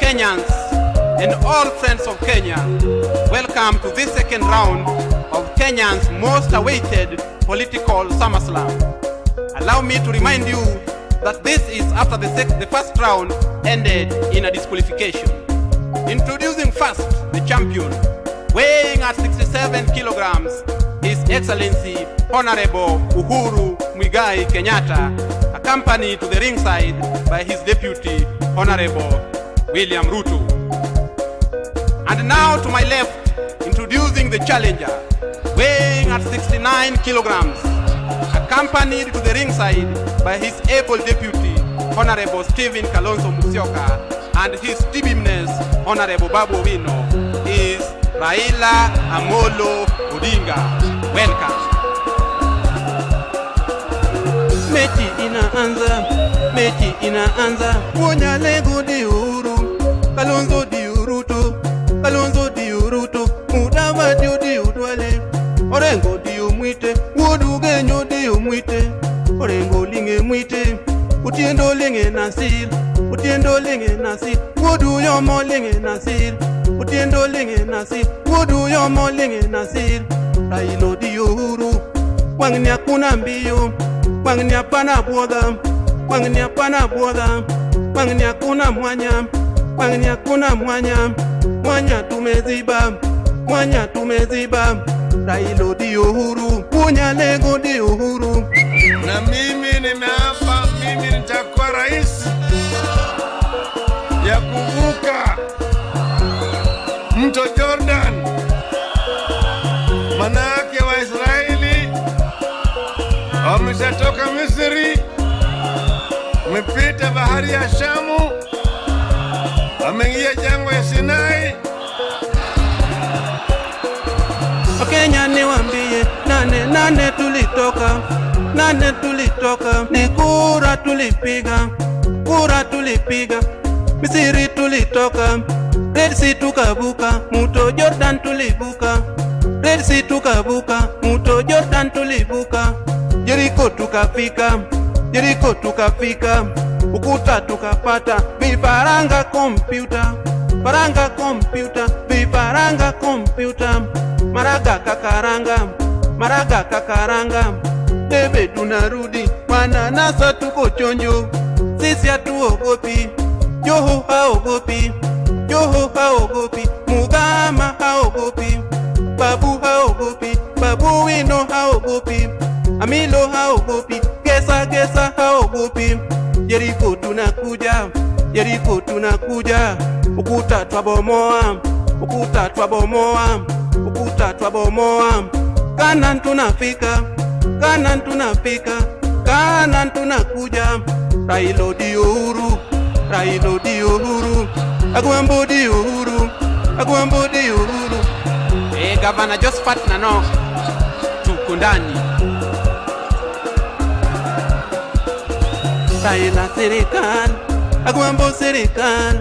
Kenyans and all friends of Kenya, welcome to this second round of Kenya's most awaited political SummerSlam. Allow me to remind you that this is after the first round ended in a disqualification. Introducing first the champion, weighing at 67 kilograms, His Excellency Honorable Uhuru Muigai Kenyatta, accompanied to the ringside by his deputy, Honorable William Ruto. And now to my left, introducing the challenger, weighing at 69 kilograms, accompanied to the ringside by his able deputy, Honorable Stephen Kalonzo Musyoka, and his TBMNS, Honorable Babu Owino, is Raila Amolo Odinga. Welcome. Mechi inaanza, mechi inaanza. Wonyalego di Uhuru, Kalonzo di Ruto, Kalonzo di Ruto, Mudavadi di Udwale, Orengo di Mwite, Wuodu di Mwite, Orengo linge Mwite, Otiende linge Nassir, Otiende linge Nassir, Wuodu Yomo linge Nassir, Otiende linge Nassir, Wuodu Yomo linge Nassir, Raila di Uhuru, wang'ni hakuna mbio, wang'ni hapana buodha, wang'ni hapana buodha, wang'ni hakuna mwanya, wang'ni hakuna mwanya, mwanya tumeziba, mwanya tumeziba. Raila di Uhuru, Wuonyalego di Uhuru. Na mimi nimeapa, mimi nitakuwa rais ya kuvuka mto Jordan, manake Waisraeli wameshatoka Misri, wamepita bahari ya Shamu, wameingia jangwa ya Sinai. Wakenya niwambie, nane nane tulitoka, nane tulitoka, ni kura tulipiga, kura tulipiga, Misiri tulitoka, Red Sea tukavuka, muto Jordan tulivuka, Red Sea tukavuka, muto Jordan tulivuka, Jericho tukafika, Jericho tukafika, ukuta tukapata, vifaranga kompyuta, faranga kompyuta, vifaranga kompyuta, maraga kakaranga, maraga kakaranga, debe tunarudi, wananasa tuko chonjo, sisi hatuogopi, Joho haogopi, Joho haogopi, Mugama haogopi, Babu haogopi, Babu Wino haogopi, Amilo haogopi, Gesa Gesa haogopi. Jeriko tunakuja, Jeriko tunakuja, ukuta twabomoa, ukuta twabomoa, ukuta twabomoa. Kanan tunafika, Kanan tunafika, Kanan tunakuja. Raila odi Uhuru, Raila odi Uhuru, Agwambo odi Uhuru, Agwambo odi Uhuru. Gavana Josephat Nanok, tuko ndani. Raila serikal, Agwambo serikal,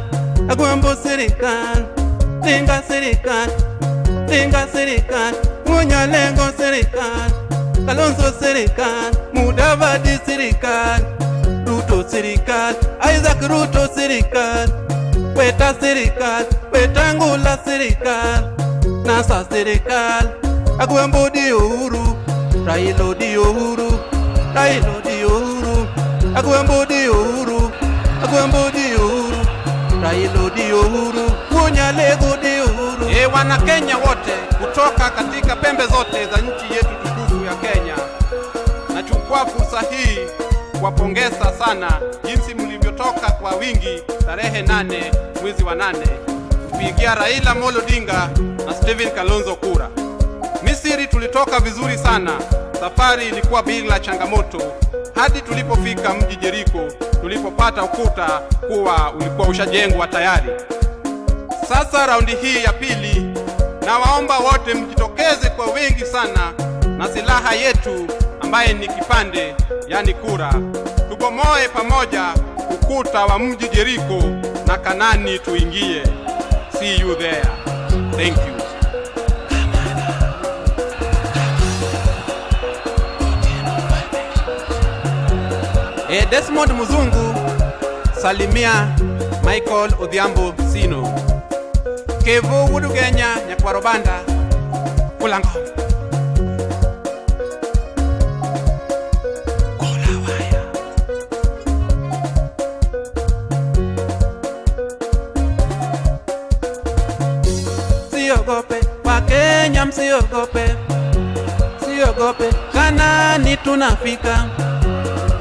Agwambo serikal, Tinga serikal, Tinga serikal, Munyalengo serikal, Kalonzo serikal, Mudavadi serikal, Ruto serikal, Isaac Ruto serikal, Weta serikal, Wetangula serikal, NASA serikal, Agwambo di Uhuru, Raila odi Uhuru, Raila odi Uhuru, Agwambo di Uhuru, Agwambo di Uhuru, Raila odi Uhuru, Wuonyalego di Uhuru. E, wana Kenya wote kutoka katika pembe zote za nchi yetu tukufu ya Kenya, nachukua fursa hii kuwapongeza sana jinsi mlivyotoka kwa wingi tarehe 8 mwezi wa 8 kupigia Raila Amolo Odinga na Stephen Kalonzo kura. Misri tulitoka vizuri sana, safari ilikuwa bila changamoto hadi tulipofika mji Jeriko, tulipopata ukuta kuwa ulikuwa ushajengwa tayari. Sasa raundi hii ya pili, nawaomba wote mjitokeze kwa wingi sana na silaha yetu ambaye ni kipande, yani kura, tubomoe pamoja ukuta wa mji Jeriko na Kanani tuingie. See you there. Thank you. Desmond Muzungu, salimia Michael Odhiambo Sino. Kevo Wudugenya Nyakwarobanda Kulango. Kolawaya. Siogope Wakenya, msiogope, siogope, Kanani tunafika,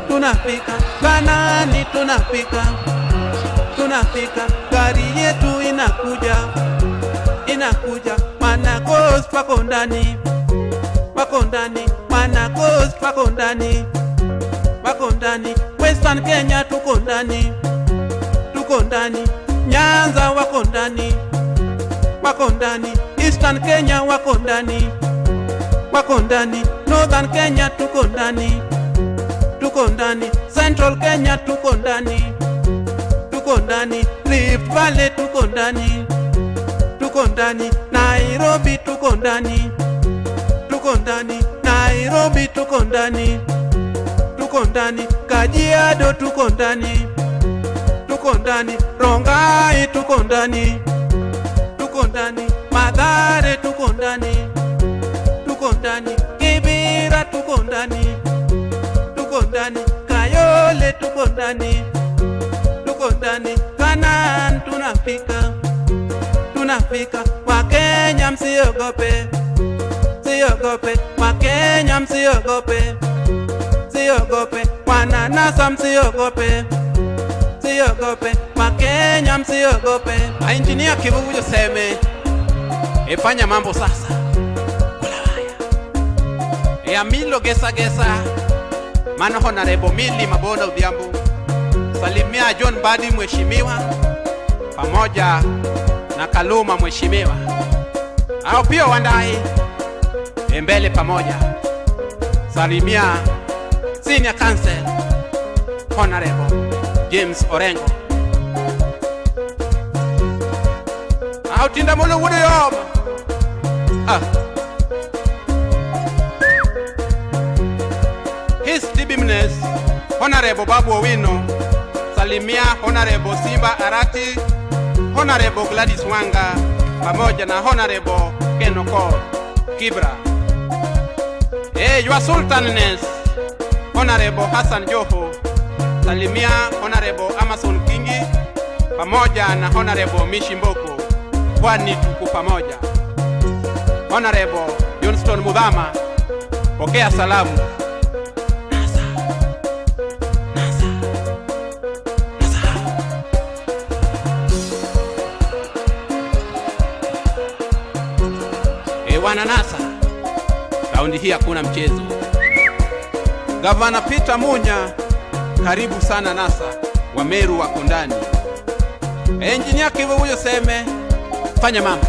tunafika, Kanani tunafika, tunafika, gari yetu inakuja, inakuja, wana Coast wako ndani, wako ndani, wana Coast wako ndani, wako ndani, Western Kenya tuko ndani, tuko ndani, Nyanza wako ndani, wako ndani, Eastern Kenya wako ndani, wako ndani, Northern Kenya tuko ndani, tuko ndani, Central Kenya tuko ndani, tuko ndani, Rift Valley tuko ndani, tuko ndani, Nairobi tuko ndani, tuko ndani, Nairobi tuko ndani, tuko ndani, Kajiado tuko ndani, tuko ndani, Rongai tuko ndani, tuko ndani, Mathare tuko ndani, tuko ndani, Kibera tuko ndani, tuko ndani, Kayole tuko ndani, tuko ndani, Canaan tunafika, tunafika, Wakenya msiogope, siogope, Wakenya msiogope, siogope, wananasa msiogope, siogope, Wakenya msiogope. Engineer Kibugu Seme, efanya mambo sasa. Kulawaya. E Amilo Gesa Gesa, mano Honorable Millie Mabona Odhiambo, salimia John Mbadi mheshimiwa pamoja na Kaluma mheshimiwa, au pia Wandai mbele pamoja. Salimia Senior Counsel Honorable James Orengo. Au tinda molo wudo yom. Ah. His Dibimness Honorable Babu Owino, salimia Honorable Simba Arati, Honorable Gladys Wanga pamoja na Honorable Ken Okoth Kibra. Hey, Your Sultanness Honorable Hassan Joho, salimia Honorable Amason Kingi pamoja na Honorable Mishi Mboko, kwani tuko pamoja. Honorable Johnston Muthama, pokea salamu. NASA. NASA. NASA. E, wana NASA, raundi hii hakuna mchezo. Gavana Peter Munya, karibu sana NASA, Wameru wako ndani. Engineer Kivuyo Seme, fanya mambo.